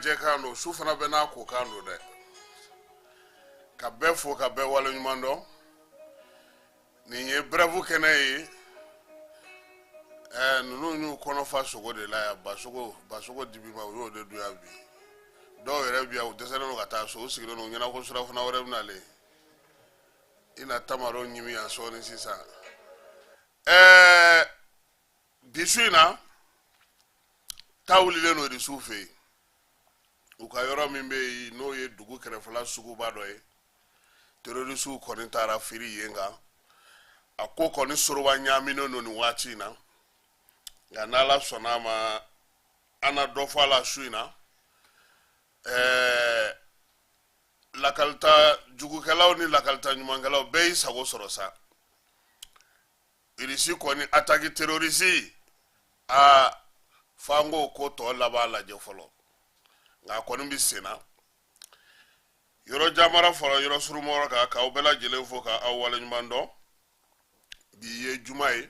jɛ kan don, su fana bɛɛ n'a ko kan don dɛ. Ka bɛɛ fo, ka bɛɛ waleɲuman dɔn. Nin ye brève kɛnɛ ye. Ninnu y'u kɔnɔ fa sogo de la yan, basogo, basogo dibima, u y'o de dun yan bi. Dɔw yɛrɛ bi yan, u dɛsɛlen don ka taa so, u sigilen don u ɲɛna ko surafana wɛrɛ bɛ nalen. I na tamaro ɲimi yan sɔɔni sisan. Bi su in na, ta wulilen don irisiw fɛ yen, u ka yɔrɔ min bɛ yen, n'o ye dugu kɛrɛfɛla suguba dɔ ye. Terorisiw kɔni taara firi yen kan. A ko kɔni soroba ɲaaminen don nin waati in na, nka n'Ala sɔnna a ma, an na dɔ fɔ a la su in na. Lakalita jugukɛlaw ni lakalita ɲumankɛlaw bɛɛ y'i sago sɔrɔ sa. Irisi kɔni attaque terroriste, aa, f'an k'o ko tɔ laban lajɛ fɔlɔ, nka a kɔni bɛ sen na. Yɔrɔ jamara fara yɔrɔ surumɔgɔ kan, k'aw bɛɛ lajɛlen fo, ka aw waleɲuman dɔn. Bi ye juma ye,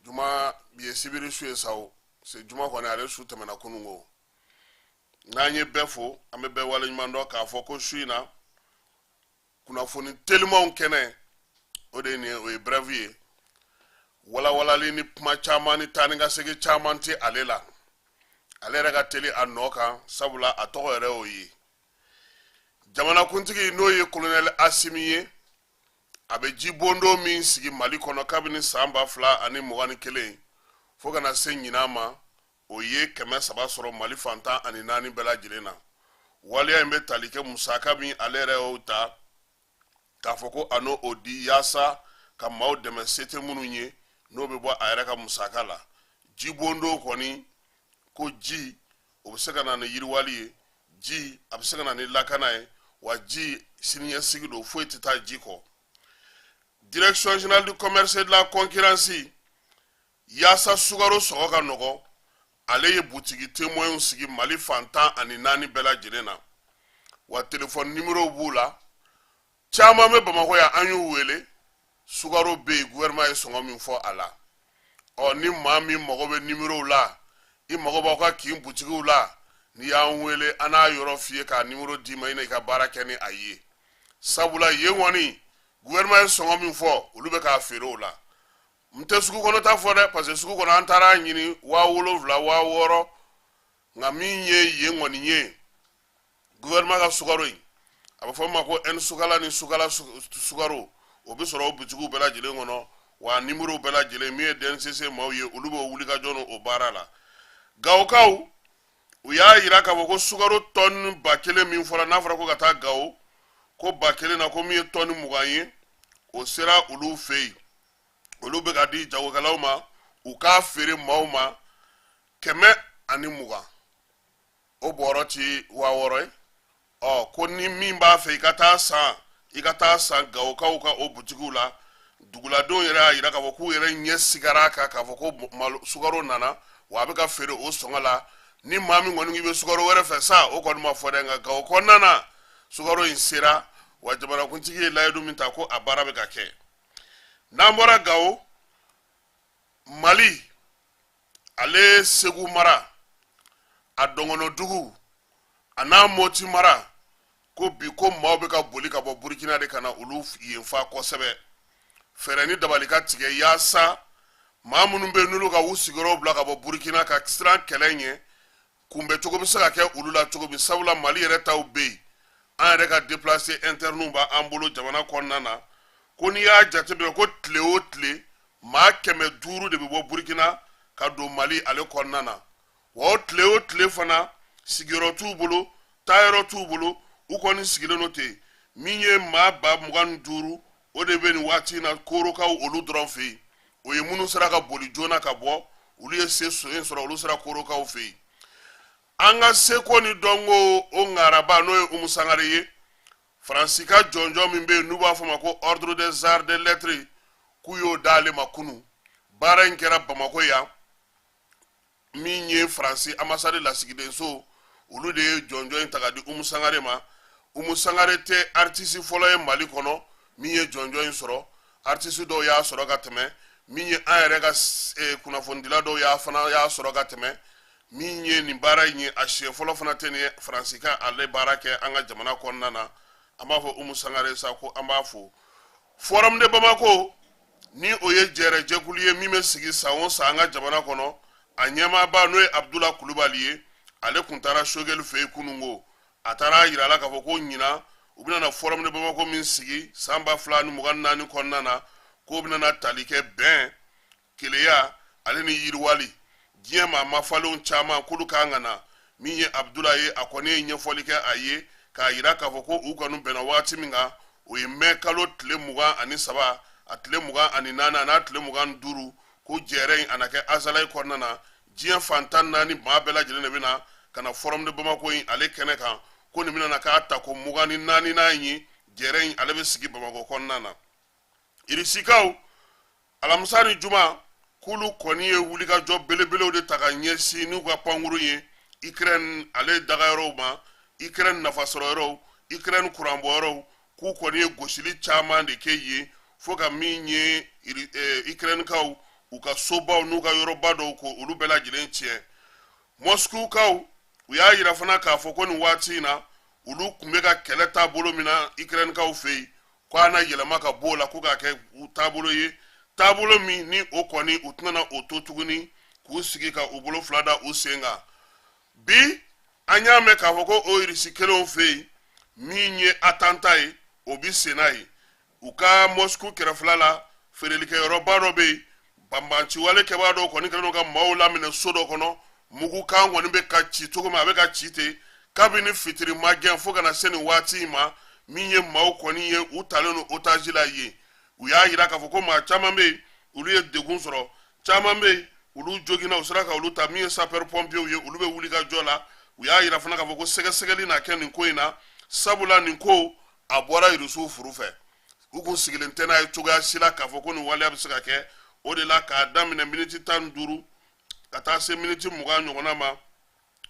juma bi ye sibiri su ye sa o se. Juma kɔni, ale su tɛmɛna kununko. N'an ye bɛɛ fo, an bɛ bɛɛ waleɲuman dɔn, k'a fɔ ko su in na, kunnafoni telimanw kɛnɛ, o de ye nin ye, o ye brève ye. Walawalali ni kuma caman ni taa ni ka segin caman tɛ ale la. Ale yɛrɛ ka teli a nɔ kan, sabula a tɔgɔ yɛrɛ y'o ye. Jamanakuntigi, n'o ye kolonɛli Asimi ye, a bɛ jibondo min sigi Mali kɔnɔ kabini san 2021 fo ka na se ɲinan ma, o ye 300 sɔrɔ Mali fan 14 bɛɛ lajɛlen na. Waleya in bɛ tali kɛ musaka min ale yɛrɛ y'o ta k'a fɔ ko a n'o o di yaasa ka maaw dɛmɛ se tɛ minnu ye, n'o bɛ bɔ a yɛrɛ ka musaka la. Jibondo kɔni ko ji, o bɛ se ka na ni yiriwali ye, ji a bɛ se ka na ni lakana ye, wa ji siniɲɛsigi don, foyi tɛ taa ji kɔ. Direction générale du commerce et de la concurrence, yaasa sukaro sɔngɔ ka nɔgɔ, ale ye butigi témoins sigi Mali fan 14 bɛɛ lajɛlen na, wa telefɔni nimero b'u la, caman bɛ Bamakɔ yan. An y'u wele, sukaro bɛ yen, gouvernement ye sɔngɔ min fɔ a la. Ɔ, ni maa min mago bɛ nimerow la, i mago b'aw ka kin butigiw la, n'i y'an wele, an n'a yɔrɔ f'i ye k'a nimero d'i ma, i na i ka baara kɛ ni a ye, sabula yen kɔni, gouvernement ye sɔngɔ min fɔ, olu bɛ k'a feere o la. N tɛ sugu kɔnɔ ta fɔ dɛ, parce que sugu kɔnɔ, an taara a ɲini 7000, 6000. Nka min ye yen kɔni ye, gouvernement ka sukaro in, a bɛ fɔ min ma ko ɛn sukala ni sukala sukaro, o bɛ sɔrɔ o butigiw bɛɛ lajɛlen kɔnɔ, wa nimero bɛɛ lajɛlen min ye DNCC maaw ye, olu b'o wuli ka jɔ n'o baara la. Gawokaw, u y'a yira k'a fɔ ko sukaro tɔni 1000 min fɔra, n'a fɔra ko ka taa Gawo, ko 1000 na, ko min ye tɔni 20 ye, o sera olu fɛ yen. Olu bɛ ka di jagokɛlaw ma, u k'a feere maaw ma 120, o bɔrɔ ti 6000 ye. Ɔ, ko ni min b'a fɛ i ka taa san, i ka taa san Gawokaw ka o butigiw la. Duguladenw yɛrɛ y'a yira k'a fɔ k'u yɛrɛ ɲɛ sigara a kan k'a fɔ ko malo sukaro nana, wa a bɛ ka feere o sɔngɔ la. Ni maa min kɔni k'i bɛ sukaro wɛrɛ fɛ sa, o kɔni ma fɔ dɛ, nka Gawo kɔnɔna na, sukaro in sera, wa jamanakuntigi ye layidu min ta, ko a baara bɛ ka kɛ. N'an bɔra Gawo, Mali ale Segu mara, a dɔngɔnɔdugu a n'a Moti mara, ko bi ko maaw bɛ ka boli ka bɔ Burukina de ka na olu yen fa kosɛbɛ. Fɛɛrɛ ni dabali ka tigɛ yaasa maa minnu bɛ yen, n'olu ka u sigiyɔrɔw bila ka bɔ Burukina ka siran kɛlɛ ɲɛ, kunbɛcogo bɛ se ka kɛ olu la cogo min, sabula Mali yɛrɛ taw bɛ yen, an yɛrɛ ka déplacé internes b'an bolo jamana kɔnɔna na. Ko n'i y'a jateminɛ, ko tile o tile, maa 500 de bɛ bɔ Burukina ka don Mali ale kɔnɔna na, wa o tile o tile fana, sigiyɔrɔ t'u bolo, taayɔrɔ t'u bolo, u kɔni sigilen don ten. Min ye maa 25 000, o de bɛ nin waati in na Korokaw olu dɔrɔn fɛ yen. O ye minnu sera ka boli joona ka bɔ, olu ye se so sɔrɔ, olu sera Korokaw fɛ yen. An ka seko ni dɔnko o ŋaraba, n'o ye Umu Sangare ye, Faransi ka jɔnjɔn min bɛ yen, n'u b'a fɔ ma ko Ordre des Arts des Lettres, k'u y'o d'ale ma kunun. Baara in kɛra Bamakɔ yan. Min ye Faransi ambassade lasigidenso, olu de ye jɔnjɔn in ta ka di Umu Sangare ma. Umu Sangare tɛ artiste fɔlɔ ye Mali kɔnɔ min ye jɔnjɔn in sɔrɔ. Artiste dɔw y'a sɔrɔ ka tɛmɛ. Min ye an yɛrɛ ka kunnafonidila dɔw y'a fana y'a sɔrɔ ka tɛmɛ. Min ye nin baara in ye, a siɲɛ fɔlɔ fana tɛ nin ye Faransi ka ale baara kɛ an ka jamana kɔnɔna na. An b'a fɔ Umu Sangare sa ko an b'a fo. Forum de Bamako, ni o ye jɛrɛjɛkulu ye min bɛ sigi san o san an ka jamana kɔnɔ, a ɲɛmaaba n'o ye Abudula Kulubali ye, ale kun taara Sogɛli fɛ yen kununko. A taara a yira a la k'a fɔ ko ɲinan u bɛna na Forum de Bamako min sigi san 2024 kɔnɔna na, k'o bɛna na tali kɛ bɛn, keleya ale ni yiriwali. Diɲɛ maa mafalenw caman k'olu kan ka na. Min ye Abudula ye, a kɔni ye ɲɛfɔli kɛ a ye k'a yira k'a fɔ ko u kɔni bɛnna waati min kan, o ye mɛ kalo tile 23, a tile 24, a n'a tile 25, ko jɛrɛ in a na kɛ Azalayi kɔnɔna na. Diɲɛ fan 14 maa bɛɛ lajɛlen de bɛ na ka na Forum de Bamako in ale kɛnɛ kan, ko nin bɛna na k'a tako 24nan ye. Jɛrɛ in ale bɛ sigi Bamakɔ kɔnɔna na. Irisikaw, alamisa ni juma, k'olu kɔni ye wulikajɔ belebelew de ta ka ɲɛsin n'u ka pankurun ye Ukraine ale dagayɔrɔw ma, Ukraine nafasɔrɔyɔrɔw, Ukraine kuranbɔyɔrɔw, k'u kɔni ye gosili caman de kɛ yen, fo ka min ye Ukrainekaw u ka sobaw n'u ka yɔrɔba dɔw ko olu bɛɛ lajɛlen tiɲɛ. Mɔsikukaw, u y'a yira fana k'a fɔ ko nin waati in na, olu tun bɛ ka kɛlɛ taabolo min na Ukrainekaw fɛ yen, ko a na yɛlɛma ka b'o la, ko k'a kɛ u taabolo ye, taabolo min ni o kɔni u tɛna o to tuguni k'u sigi ka u bolo fila da u sen kan. Bi an y'a mɛn k'a fɔ ko o Irisi kelenw fɛ yen, min ye attentat ye, o bi senna yen u ka Mɔsiku kɛrɛfɛla la. Feerelikɛyɔrɔba dɔ bɛ yen, banbanciwale kɛbaa dɔw kɔni kɛlen don ka maaw laminɛ so dɔ kɔnɔ. Mugukan kɔni bɛ ka ci cogo min, a bɛ ka ci ten kabini fitiri magɛn fo ka na se nin waati in ma. Min ye maaw kɔni ye, u talen don otage la yen. U y'a yira k'a fɔ ko maa caman bɛ yen, olu ye degun sɔrɔ, caman bɛ yen, olu joginna, u sera ka olu ta. Min ye sapeur pompiers ye, olu bɛ wuli ka jɔ la. U y'a yira fana k'a fɔ ko sɛgɛsɛgɛli na kɛ nin ko in na, sabula nin ko a bɔra Irisiw furu fɛ. U kun sigilen tɛ n'a ye cogoya si la k'a fɔ ko nin waleya bɛ se ka kɛ. O de la, k'a daminɛ miniti 15 ka taa se miniti 20 ɲɔgɔnna ma,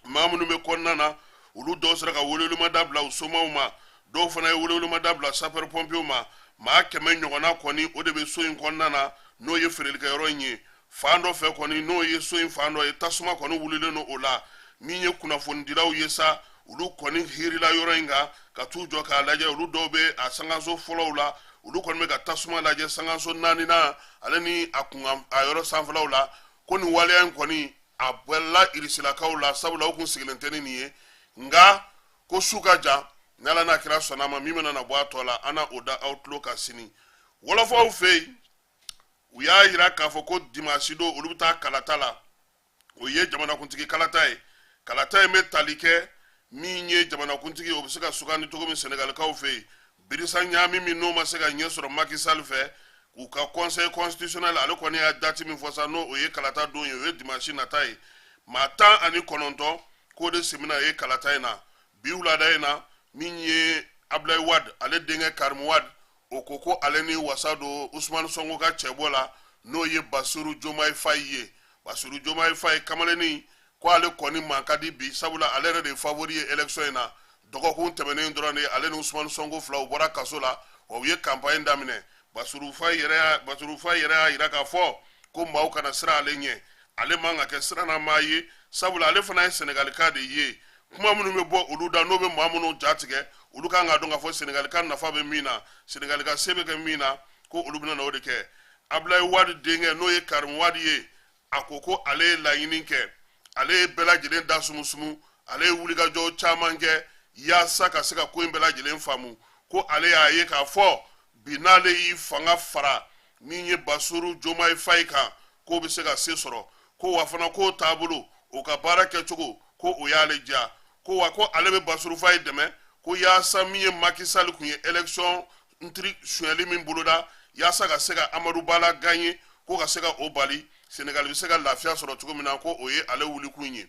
maa minnu bɛ kɔnɔna na, olu dɔw sera ka welewelemada bila u somaw ma, dɔw fana ye welewelemada bila sapeur pompiers ma. Maa 100 ɲɔgɔnna kɔni, o de bɛ so in kɔnɔna na, n'o ye feerelikɛyɔrɔ in ye. Fan dɔ fɛ kɔni, n'o ye so in fan dɔ ye, tasuma kɔni wulilen don o la. Min ye kunnafonidilaw ye sa, olu kɔni hirila yɔrɔ in kan ka t'u jɔ k'a lajɛ. Olu dɔw bɛ a sankanso fɔlɔw la, olu kɔni bɛ ka tasuma lajɛ sankanso naaninan ale ni a kunkan a yɔrɔ sanfɛlaw la. Ko nin waleya in kɔni a bɔla irisilakaw la, sabula u kun sigilen tɛ ni nin ye. Nka ko su ka jan, n'Ala n'a kira sɔnna a ma, min bɛna na bɔ a tɔ la, an na o da aw tulo kan sini. Wɔlɔfɔw fɛ yen, u y'a yira k'a fɔ ko dimansi don, olu bɛ taa kalata la. O ye jamanakuntigi kalata ye. Kalata in bɛ tali kɛ min ye jamanakuntigi, o bɛ se ka sugandi cogo min Sɛnɛgalikaw fɛ yen. Birisa ɲaami min n'o ma se ka ɲɛ sɔrɔ Macky Sall fɛ, u ka conseil constitutionnel ale kɔni y'a dati min fɔ sa, n'o o ye kalata don ye, o ye dimansi nata ye. Maa 19 k'o de sen bɛna ye kalata in na bi wulada in na. Min ye Abdoulaye Wade ale denkɛ Karim Wade, o ko ko ale ni wasa don Ousmane Sonko ka cɛbɔ la, n'o ye Bassirou Diomaye Faye ye. Bassirou Diomaye Faye kamalennin ko ale kɔni man ka di bi, sabula ale yɛrɛ de ye favori ye élection in na. Dɔgɔkun tɛmɛnen dɔrɔn de, ale ni Ousmane Sonko fila u bɔra kaso la, wa u ye campagne daminɛ. Bassirou Faye yɛrɛ y'a yira k'a fɔ ko maaw kana siran ale ɲɛ, ale man ka kɛ siranna maa ye, sabula ale fana ye Sɛnɛgalika de ye. Kuma minnu bɛ bɔ olu da, n'o bɛ maa minnu jatigɛ, olu kan k'a dɔn k'a fɔ Sɛnɛgali ka nafa bɛ min na, Sɛnɛgali ka se bɛ kɛ min na, ko olu bɛna na o de kɛ. Abdoulaye Wade denkɛ, n'o ye Karim Wade ye, a ko ko ale ye laɲini kɛ, ale ye bɛɛ lajɛlen da sumusumu, ale ye wulikajɔ caman kɛ yaasa ka se ka ko in bɛɛ lajɛlen faamu, ko ale y'a ye k'a fɔ bi n'ale y'i fanga fara min ye Bassirou Diomaye Faye kan, k'o bɛ se ka se sɔrɔ, ko wa fana k'o taabolo, o ka baara kɛcogo, ko o y'ale diya, ko wa ko ale bɛ Bassirou Faye dɛmɛ, ko yaasa min ye Macky Sall kun ye élection ntiri sonyɛli min boloda yaasa ka se ka Amadou Ba la gagner, ko ka se ka o bali, Senegal bɛ se ka lafiya sɔrɔ cogo min na, ko o ye ale wulikun ye.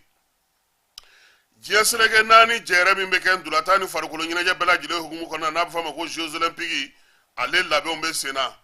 Diɲɛ seleke naani jɛrɛ min bɛ kɛ ntolatan ni farikolo ɲɛnajɛ bɛɛ lajɛlen hukumu kɔnɔ, n'a bɛ f'a ma ko Jeux olympiques, ale labɛnw bɛ sen na.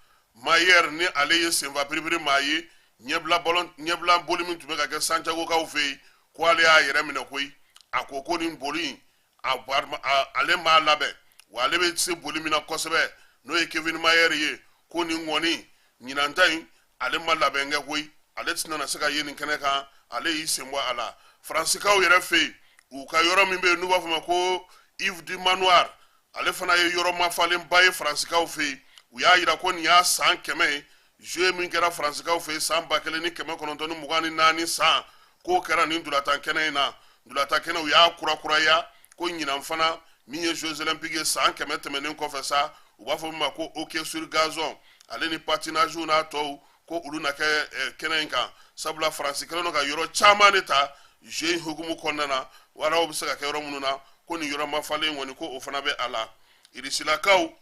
Mayer ni ale ye senfa piripiri maa ye, ɲɛbila ballon ɲɛbila boli min tun bɛ ka kɛ Santiago-kaw fɛ yen, ko ale y'a yɛrɛ minɛ koyi. A ko ko nin boli in, ale m'a labɛn, wa ale bɛ se boli min na kosɛbɛ, n'o ye Kevin Mayer ye, ko nin kɔni ɲinan ta in, ale ma labɛn kɛ koyi, ale tɛna se ka ye nin kɛnɛ kan, ale y'i sen bɔ a la. Faransikaw yɛrɛ fɛ yen, u ka yɔrɔ min bɛ yen n'u b'a fɔ ma ko Yves du Manoir, ale fana ye yɔrɔ mafalenba ye Faransikaw fɛ yen. U y'a yira ko nin y'a san 100 ye. Jeu min kɛra Faransikaw fɛ yen san 1924 san, k'o kɛra nin ntolatan kɛnɛ in na. Ntolatan kɛnɛ, u y'a kurakuraya ko ɲinan fana min ye Jeux olympiques ye san 100 tɛmɛnen kɔfɛ sa, u b'a fɔ min ma ko hockey sur gazon, ale ni patinage n'a tɔw, ko olu na kɛ kɛnɛ in kan, sabula Faransi kɛlen don ka yɔrɔ caman de ta jeu in hukumu kɔnɔna na, waraw bɛ se ka kɛ yɔrɔ minnu na, ko nin yɔrɔ mafalen kɔni, ko o fana bɛ a la. Irisilakaw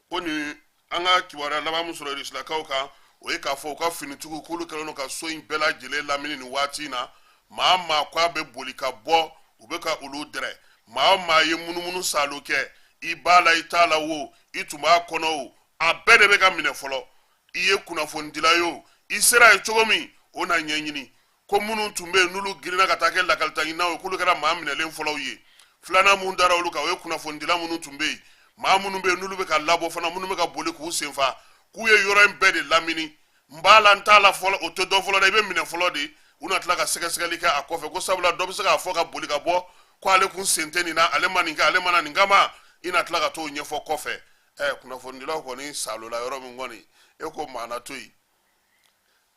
ko nin, an ka kibaruya laban min sɔrɔ irisilakaw kan, o ye k'a fɔ u ka finitigiw k'olu kɛlen don ka so in bɛɛ lajɛlen lamini nin waati in na. Maa maa ko a bɛ boli ka bɔ, u bɛ ka olu dɛrɛ. Maa o maa ye munumunu saalo kɛ, i b'a la, i t'a la wo, i tun b'a kɔnɔ o, a bɛɛ de bɛ ka minɛ fɔlɔ. I ye kunnafonidila ye o, i sera yen cogo min, o na ɲɛɲini. Ko minnu tun bɛ yen n'olu girinna ka taa kɛ lakalitaɲininaw ye, k'olu kɛra maa minɛlen fɔlɔw ye. Filanan mun dara olu kan, o ye kunnafonidila minnu tun bɛ yen, maa minnu bɛ yen n'olu bɛ ka labɔ fana, minnu bɛ ka boli k'u senfa, k'u ye yɔrɔ in bɛɛ de lamini. N b'a la, n t'a la fɔlɔ, o tɛ dɔn fɔlɔ dɛ, i bɛ minɛ fɔlɔ de, u na tila ka sɛgɛsɛgɛli kɛ a kɔfɛ, ko sabula dɔ bɛ se k'a fɔ ka boli ka bɔ ko ale kun sen tɛ nin na, ale ma nin kɛ, ale ma na nin kama, i na tila ka t'o ɲɛfɔ kɔfɛ. Kunnafonidilaw kɔni salola yɔrɔ min kɔni, e ko maa na to yen,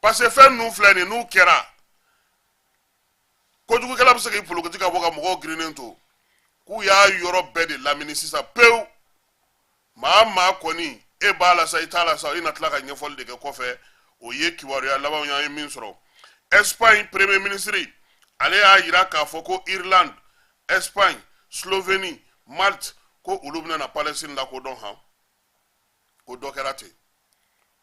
parce que fɛn ninnu filɛ nin, n'u kɛra, kojugukɛla bɛ se k'i polokoti ka bɔ ka mɔgɔw girinnen to. K'u y'a yɔrɔ bɛɛ de lamini sisan pewu. Maa maa kɔni, e b'a la sa, i t'a la sa, i na tila ka ɲɛfɔli de kɛ kɔfɛ. O ye kibaruya labanw ye an ye min sɔrɔ. Espagne premier ministre, ale y'a yira k'a fɔ ko Irlande, Espagne, Slovénie, Malte, ko olu bɛna na Palestine lakodɔn han. Ko dɔ kɛra ten,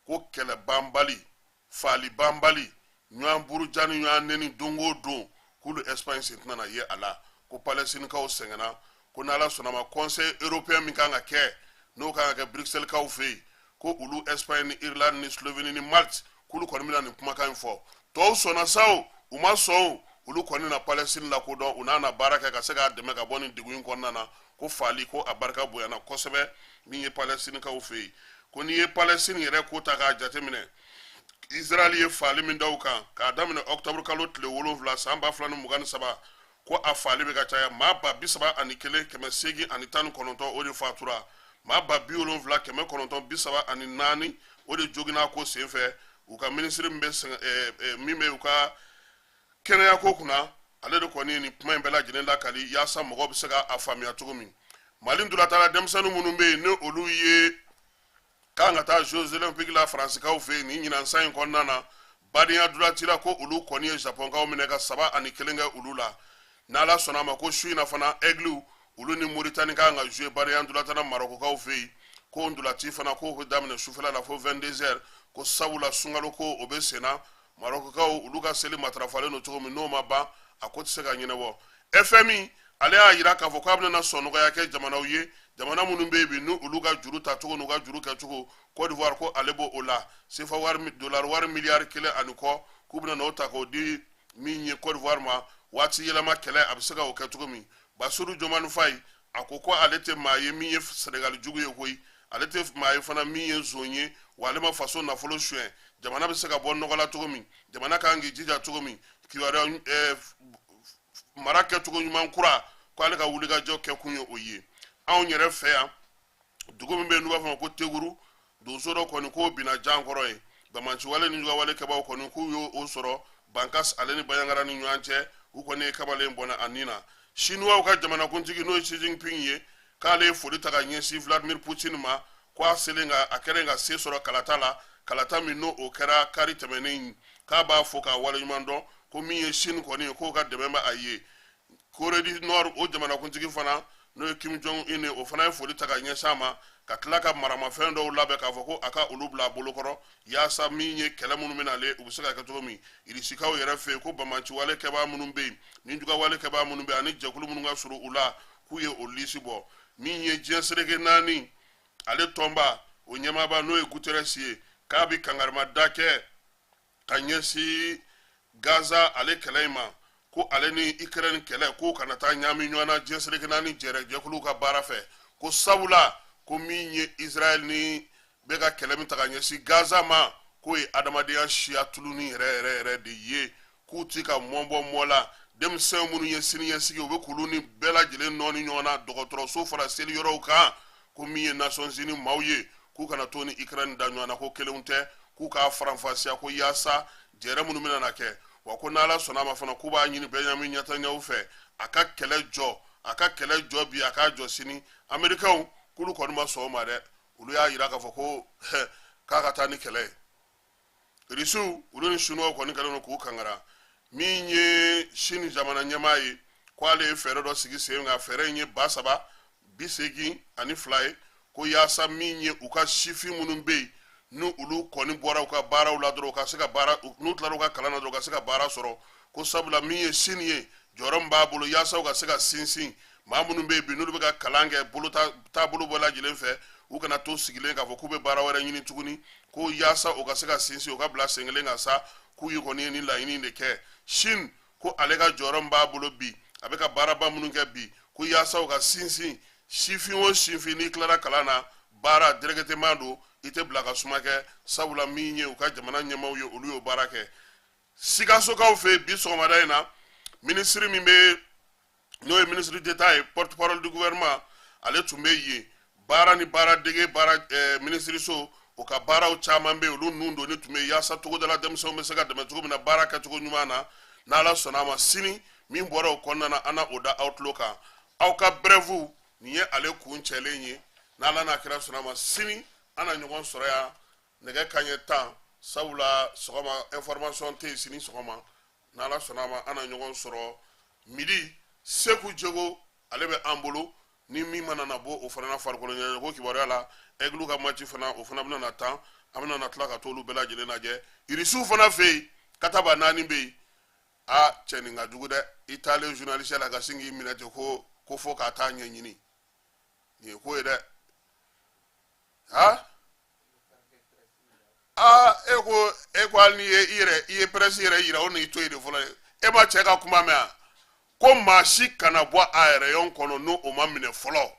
ko kɛlɛ banbali, faali banbali, ɲɔgɔn buruja ni ɲɔgɔn neni don o don, k'olu Espagne sen tɛna na ye a la. Ko Palestinikaw sɛgɛnna, ko n'Ala sɔnna ma, conseil européen min kan ka kɛ, n'o kan ka kɛ Bruxelles-kaw fɛ yen, ko olu Espagne ni Irlande ni Slovénie ni Malte, k'olu kɔni bɛna nin kumakan in fɔ. Tɔw sɔnna sa o, u ma sɔn o, olu kɔni na Palestine lakodɔn, u n'a na baara kɛ ka se k'a dɛmɛ ka bɔ nin degun in kɔnɔna na. Ko faali, ko a barika bonyana kosɛbɛ min ye Palestinikaw fɛ yen. Ko n'i ye Palestine yɛrɛ ko ta k'a jateminɛ, Israël ye faali min da u kan k'a daminɛ octobre kalo tile 7 san 2023, ko a faali bɛ ka caya. Maa 31,819, o de fatura. Maa 70,934, o de joginna ko senfɛ. U ka minisiri min bɛ sɛgɛn, min bɛ u ka kɛnɛya ko kunna, ale de kɔni ye nin kuma in bɛɛ lajɛlen lakali yaasa mɔgɔw bɛ se ka a faamuya cogo min. Mali ntolatanna denmisɛnnin minnu bɛ yen, ni olu ye kan ka taa Jeux olympiques la Faransikaw fɛ yen nin ɲinan san in kɔnɔna na, badenya ntolaci la, ko olu kɔni ye Japonkaw minɛ ka 3-1 kɛ olu la. N'Ala sɔnna a ma, ko su in na fana, Aigles, olu ni Mauritanie kan ka jouer badenya ntolatan na Marokokaw fɛ yen. Ko ntolaci fana, k'o bɛ daminɛ sufɛla la fo 22 heures, ko sabula sunkalo ko o bɛ sen na, Marokokaw olu ka seli matarafalen don cogo min, n'o ma ban, a ko tɛ se ka ɲɛnabɔ. FMI, ale y'a yira k'a fɔ k'a bɛna sɔnnɔgɔya kɛ jamanaw ye, jamana minnu bɛ yen bi, ni olu ka juru tacogo n'u ka juru kɛcogo. Côte d'Ivoire, ko ale b'o o la. Sefa wari, dollar wari miliyari kelen ani kɔ, k'u bɛna n'o ta k'o di min ye Côte d'Ivoire ma, waati yɛlɛma kɛlɛ, a bɛ se ka o kɛ cogo min. Basiru Jomani Fayi, a ko ko ale tɛ maa ye min ye Senegali jugu ye koyi, ale tɛ maa ye fana min ye zon ye, wa ale ma faso nafolo suɲɛ. Jamana bɛ se ka bɔ nɔgɔ la cogo min, jamana kan k'i jija cogo min, kibaruya mara kɛcogo ɲuman kura, ko ale ka wulikajɔ kɛkun ye o ye. Anw yɛrɛ fɛ yan, dugu min bɛ yen n'u b'a fɔ ma ko Teguru, donso dɔ kɔni k'o binna jan kɔrɔ ye. Banbaanciwale ni jugawale kɛbaaw kɔni k'u y'o o sɔrɔ Bankas ale ni Banjagara ni ɲɔgɔn cɛ. U kɔni ye kamalen bɔnɛ a ni na. Sinuwaw ka jamanakuntigi, n'o ye Xi Jinping ye, k'ale ye foli ta ka ɲɛsin Vladimir Poutine ma, ko a selen ka a kɛlen ka se sɔrɔ kalata la, kalata min n'o o kɛra kari tɛmɛnen, k'a b'a fo k'a waleɲuman dɔn, ko min ye Chine kɔni ye, k'o ka dɛmɛ bɛ a ye. Corée du Nord, o jamanakuntigi fana, n'o ye Kim Jong Un ye, o fana ye foli ta ka ɲɛsin a ma, ka tila ka maramafɛn dɔw labɛn k'a fɔ ko a ka olu bila a bolokɔrɔ, yaasa min ye kɛlɛ minnu bɛ nalen, u bɛ se ka kɛ cogo min. Irisikaw yɛrɛ fɛ yen, ko banbaanciwale kɛbaa minnu bɛ yen ni jugawale kɛbaa minnu bɛ yen, ani jɛkulu minnu ka surun u la, k'u ye o lisi bɔ. Min ye diɲɛ seleke naani ale tɔnba, o ɲɛmaaba, n'o ye Guterres ye, k'a bɛ kangarimada kɛ ka ɲɛsin Gaza ale kɛlɛ in ma, ko ale ni Ukraine kɛlɛ, k'o kana taa ɲaami ɲɔgɔn na diɲɛ seleke naani jɛrɛ jɛkuluw ka baara fɛ, ko sabula ko min ye Israël ni bɛ ka kɛlɛ min ta ka ɲɛsin Gaza ma, k'o ye adamadenya siya tuluni yɛrɛ yɛrɛ yɛrɛ de ye, k'u ti ka mɔn bɔ mɔ la. Denmisɛn minnu ye siniɲɛsigi, u bɛ k'olu ni bɛɛ lajɛlen nɔɔni ɲɔgɔn na, dɔgɔtɔrɔso fara seli yɔrɔw kan. Ko min ye Nations Unies maaw ye, k'u kana to ni Ukraine da ɲɔgɔn na, ko kelenw tɛ, k'u k'a faranfasiya, ko yaasa jɛrɛ minnu bɛna na kɛ. Wa ko n'Ala sɔnna a ma fana, k'u b'a ɲini Benjamin Netanyahu fɛ, a ka kɛlɛ jɔ, a ka kɛlɛ jɔ bi, a k'a jɔ sini. Amerikɛnw k'olu kɔni ma sɔn o ma dɛ. Olu y'a yira k'a fɔ ko k'a ka taa ni kɛlɛ ye. Irisiw, olu ni Sinuwaw kɔni kɛlen don k'u kankara. Min ye Sini jamana ɲɛmaa ye, ko ale ye fɛɛrɛ dɔ sigi sen kan. Fɛɛrɛ in ye 3082 ye, ko yaasa min ye u ka sifin minnu bɛ yen, ni olu kɔni bɔra u ka baaraw la dɔrɔn, u ka se ka baara, n'u tilara u ka kalan na dɔrɔn, u ka se ka baara sɔrɔ. Ko sabula min ye Sini ye, jɔyɔrɔ min b'a bolo yaasa u ka se ka sinsin, maa minnu bɛ yen bi, n'olu bɛ ka kalan kɛ bolo taabolo bɛɛ lajɛlen fɛ, u kana to sigilen k'a fɔ k'u bɛ baara wɛrɛ ɲini tuguni, ko yaasa u ka se ka sinsin, u ka bila sen kelen kan sa. K'u ye kɔni ye nin laɲini de kɛ. Sini ko ale ka jɔyɔrɔ min b'a bolo bi, a bɛ ka baaraba minnu kɛ bi, ko yaasa u ka sinsin, sifin o sifin, n'i tilara kalan na, baara directement don, i tɛ bila ka suma kɛ. Sabula min ye u ka jamana ɲɛmaaw ye, olu y'o baara kɛ. Sikasokaw fɛ yen bi sɔgɔmada in na, minisiri min bɛ, n'o ye ministre d'État ye, porte parole du gouvernement, ale tun bɛ yen. Baara ni baara dege baara minisiriso, o ka baaraw caman bɛ yen, olu nun donni tun bɛ yen, yaasa togodala denmisɛnw bɛ se ka dɛmɛ cogo min na baara kɛcogo ɲuman na. N'Ala sɔnna a ma, sini min bɔra o kɔnɔna na, an na o da aw tulo kan. Aw ka brève, nin ye ale kuncɛlen ye. N'Ala n'a kira sɔnna a ma, sini an na ɲɔgɔn sɔrɔ yan nɛgɛ kanɲɛ 10, sabula sɔgɔma information tɛ yen. Sini sɔgɔma, n'Ala sɔnna a ma, an na ɲɔgɔn sɔrɔ midi. Seku Jego, ale bɛ an bolo ni min mana na bɔ o fana na farikolo ɲɛnajɛ ko kibaruya la. Aigle ka match fana, o fana bɛna na tan, an bɛna na tila ka t'olu bɛɛ lajɛlen lajɛ. Irisiw fana fɛ yen, kataba naani bɛ yen. A cɛ, nin ka jugu dɛ. I taalen journaliste la ka sin k'i minɛ ten ko fo k'a taa ɲɛɲini, nin ye ko ye dɛ. Ha, aa, e ko hali n'i ye i yɛrɛ, i ye presse yɛrɛ yira, o n'i to yen de fɔlɔ. E ma cɛ ka kuma mɛn wa? Ko maa si kana bɔ a yɛrɛ yɔn kɔnɔ n'o o ma minɛ fɔlɔ.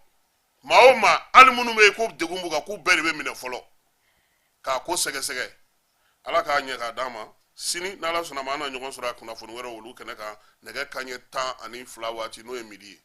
Maa o maa, hali minnu bɛ yen ko degun b'u kan, k'u bɛɛ de bɛ minɛ fɔlɔ k'a ko sɛgɛsɛgɛ. Ala k'a ɲɛ k'a d'an ma. Sini, n'Ala sɔnna ma, an na ɲɔgɔn sɔrɔ a kunnafoni wɛrɛw olu kɛnɛ kan nɛgɛ kanɲɛ 12 waati, n'o ye midi ye.